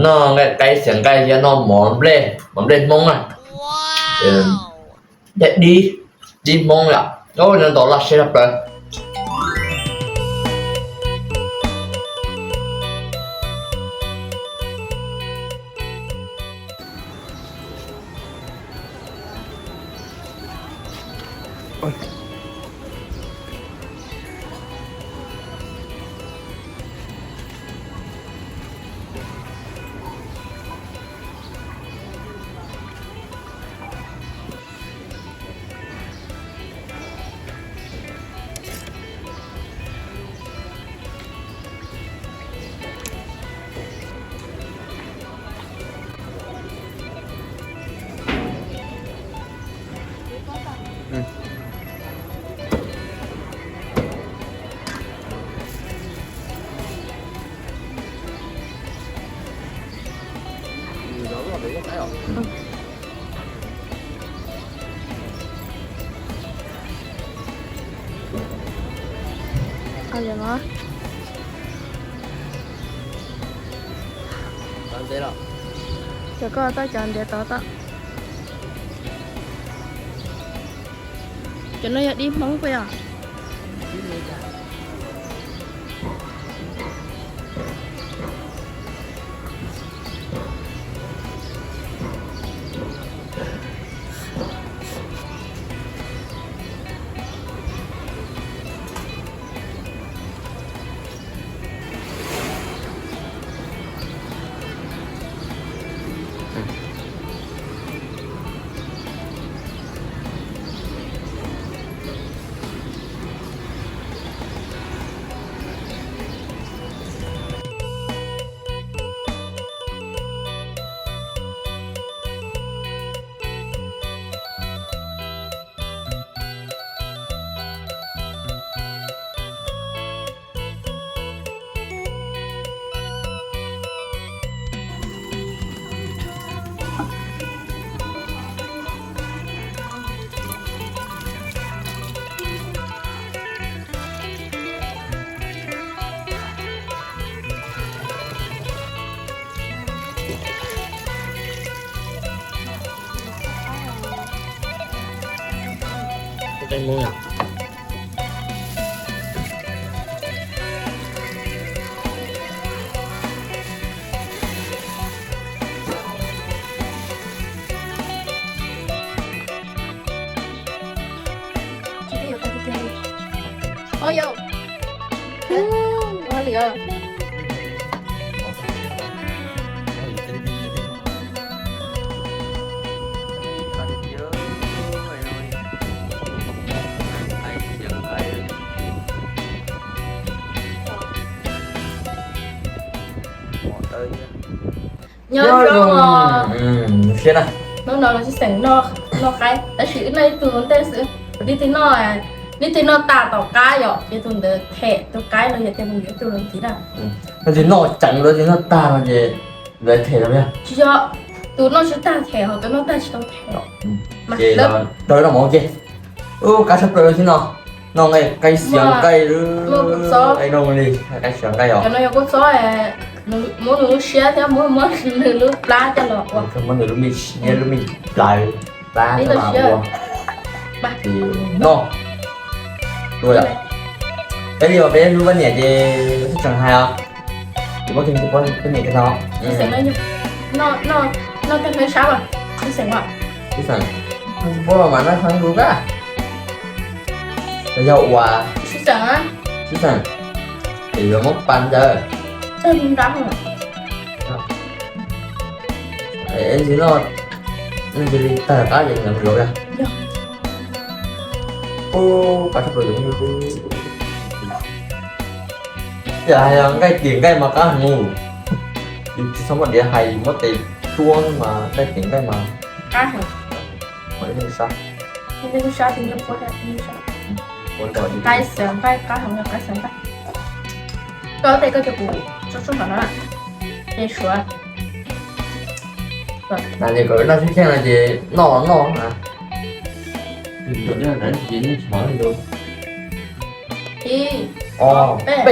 Noj nqaij qaib xiav nqaij thiab noj mov nplej, mov nplej Hmoob na. Thiab dib, dib Hmoob yom. Nyob ntau laj siab tshaj plaws. Cov koj tau cov ntiav tod tau. Cov no yog dib Hmoob puas yog? Nyob zoo. Hnub no los sib xeem noj qaib tab sis wb noj ib tug ntej xwb. Leej twg noj, leej twg noj tag tom qab yom ces tus ntawd them tus qaib los yog tias mus yuav ib tug los ntxiv na. Leej twg noj tseev lawm, leej twg noj tag no ces lawv them los yog? Tsis yog, tus noj tsis tag them, ho tus noj tag tsis tau them. Ces rau noj mov ua ke. Ub, qab tshaj plaws xwb no. Noj nqaij qaib xiav nqaij, noj li qaib xiav nqaij os. Muab nws lub siab thiab muab, muab nws lub plab coj los ua. Muab nws lub me siab, lub me plawv, plab coj los ua. Noj. Ua yom. Peb li uas peb lub poj niam ces lawv twb tseem hais os. Ces muab kiag poj niam kiag no. Noj tag neb sab as. Sib xeem, poj mas noj qhov lus kab. Los yog ua sib xeem, sib xeem, es yuav muab pas ntawd. Es ntxim no, ntxim li tag qab ces ntawd yuav yog. Ub, qab tshaj plaws. Yam hais nqaij tim nqaij mas qab heev. Yus tsis txhob muab diav hais, yus muab tes tuab mas nqaij tim nqaij mas qab heev. Qaib xav nqaij qab heev, qaib xav nqaij. Koj tej koj coj kuv tso tsob ntawm no, ces suav. Nas ces kom noj xwb thiaj no ces noj los noj na. Ib, ob, peb.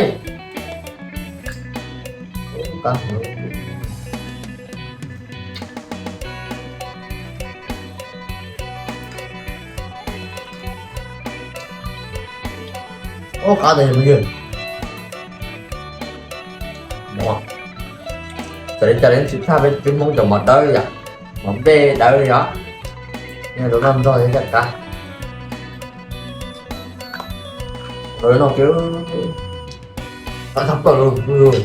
Ub, qab tiag phooj ywg. Txawm li cas los tsis thaj peb Hmoob cov mov dawb yom, mov nplej dawb li os. Yog tus noj nrog thiab caj qab. Los noj kiag, qab tshaj plaws lug.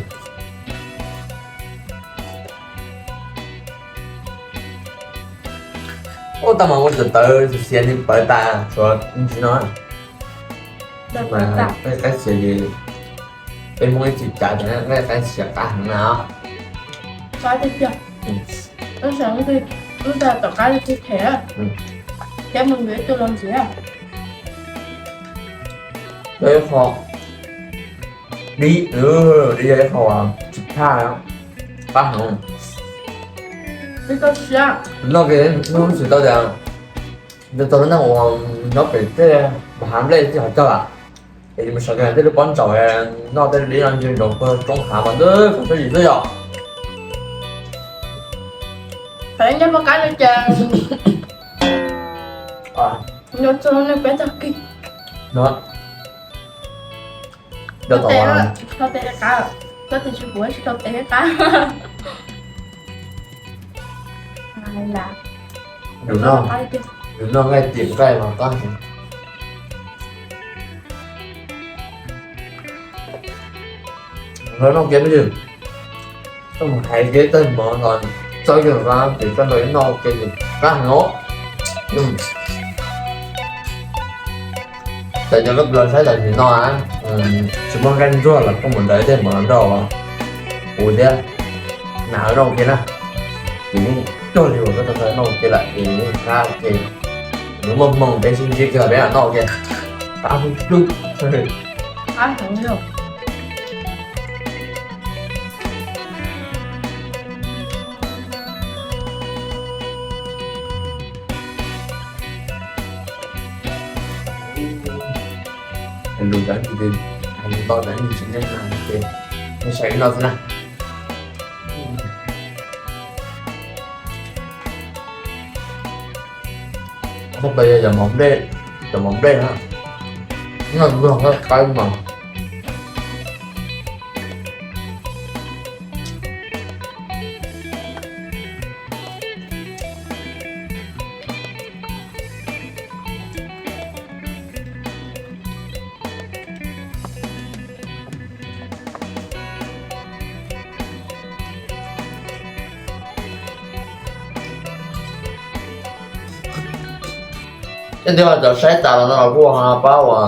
Ub, tau mas ua tawv tawv xiav xiav li pawv tas, tshuav ntsis no. Mas peb qaib xiav li, peb Hmoob ib txwm cav tias qaib xiav qab heev na. Qab tiag tiag. Lub sij hawm lub tom qab twb them, thiab mus yuav ib tug los ntsiav. Yog ib qho dib, dib yog ib qho tsis thaj, qab heev. Noj kiag hnub tsis tau tias nws txog lub neej uas nyob pem tej mas hav nplej txij hauv caug lawm, es mus sawv kiag tej lub pob ntsaum, noj tej dib no ntshe nrov puag roob hav mas ntxim tshaj yim xwb yom. Nyob poob qab no ces nyob txog lub neej peb tag kis. Tau tes qab, tau tes tsis puv tsis tau tes qab. Yus noj nqaij tim nqaij mas qab heev. Lawv noj kiag peb yws, koj mus hais kiag tej mov los txawb kiag qab ces koj nrog noj ua ke ces qab heev os. Ces cov koj los saib tam sim no tsis muaj nqaij ntsuag los koj mus nrog tej mov los nrog ua thiab. Nas noj ua ke na, ces yeej cuag li uas koj tau noj ua ke lawm ces yeej qab ua ke. Nws muaj hmoo peb sib ntsib kiag peb los noj ua ke. Qab hlub hlub. Qab heev li. Lus cov ntsis, hais lus tau cov ntsis tsis nej na, nej saib ib lo xwb na. Thaj plaws yog cov mov nplej, cov mov nplej na, noj nrog qaib mas. Leej twg cov saib tas los no los kuj pab ua,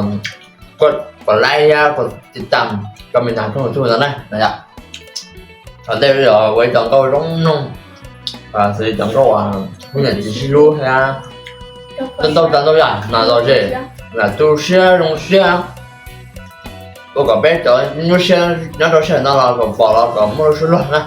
kom like thiab kom tiv tam rau me nas thooj YouTube no na yom. Thaum ntej yog ua ib co nkauj zoo mloog, xws li cov nkauj uas hnub nyoog tsis sib hlub thiab ntau ntau tsav ntau yam mas lom zem, lam tu siab zoo siab, ua kom peb cov nyuaj siab nyob rau sij hawm no los kom pom los kom muaj lub suab luag na.